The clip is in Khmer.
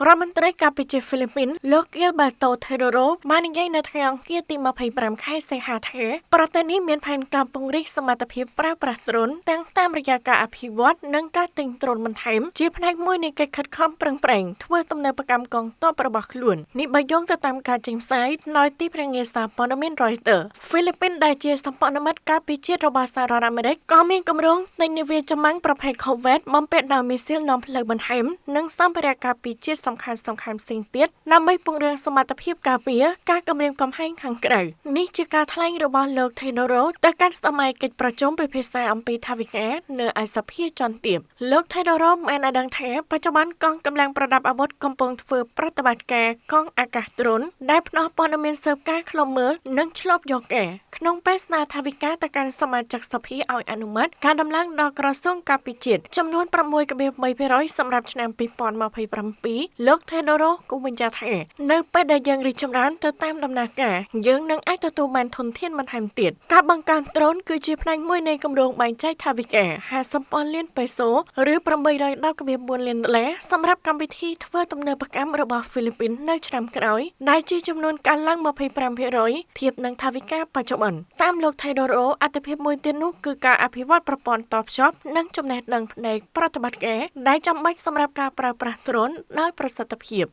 រដ្ឋមន្ត្រីការពារជាតិហ្វីលីពីនលោក អ៊ីលបែតូ ថេដូរ៉ូ បាននិយាយនៅថ្ងៃអង្គារទី25ខែសីហាថាប្រទេសនេះមានផែនការពង្រីកសមត្ថភាពប្រើប្រាស់ដ្រូនទាំងតាមរយៈការអភិវឌ្ឍនិងការទិញដ្រូនបន្ថែមជាផ្នែកមួយនៃកិច្ចខិតខំប្រឹងប្រែងធ្វើទំនើបកម្មកងទ័ពរបស់ខ្លួននេះបើយោងទៅតាមការចេញផ្សាយដោយទីភ្នាក់ងារសារព័ត៌មាន Reuters។ ហ្វីលីពីនដែលជាសម្ព័ន្ធមិត្តការពារជាតិរបស់សហរដ្ឋអាមេរិកក៏មានគម្រោងទិញនាវាចម្បាំងប្រភេទ Corvette បំពាក់ដោយមីស៊ីលនាំផ្លូវបន្ថែមនិងសម្ភារៈការពារជាតិសំខាន់ៗផ្សេងទៀតដើម្បីពង្រឹងសមត្ថភាពការពារការគំរាមកំហែងខាងក្រៅ។នេះជាការថ្លែងរបស់លោក Teodoro ទៅកាន់សម័យកិច្ចប្រជុំពិភាក្សាអំពីថវិកានៅឯសភាជាន់ទាប។លោក Teodoro បានឲ្យដឹងថាបច្ចុប្បន្នកងកម្លាំងប្រដាប់អាវុធកំពុងធ្វើប្រតិបត្តិការកងអាកាសដ្រូនដែលផ្ដល់ព័ត៌មានស៊ើបការឃ្លាំមើលនិងឆ្លប់យកការក្នុងពេលស្នើថវិកាទៅកាន់សមាជិកសភាឲ្យអនុម័តការដំឡើងដល់ក្រសួងការពារជាតិចំនួន6.3%សម្រាប់ឆ្នាំ2027លោក Teodoro គូបញ្ជាក់ថានៅពេលដែលយើងរីកចម្រើនទៅតាមដំណើរការយើងនឹងអាចទទួលបានធនធានបន្ថែមទៀត។ការបង្កើនដ្រូនគឺជាផ្នែកមួយនៃគម្រោងបែងចែកថវិកា50ពាន់លានពេសូឬ810.4លានដុល្លារសម្រាប់កម្មវិធីធ្វើទំនើបកម្មរបស់ហ្វីលីពីននៅឆ្នាំក្រោយដែលជាចំនួនកើនឡើង25%ធៀបនឹងថវិកាបច្ចុប្បន្នតាមលោក Teodoro អត្ថភាពមួយទៀតនោះគឺការអភិវឌ្ឍប្រព័ន្ធតភ្ជាប់និងចំណេះដឹងផ្នែកប្រតិបត្តិការដែលចាំបាច់សម្រាប់ការប្រើប្រាស់ដ្រូនដោយប្រសិទ្ធភាព។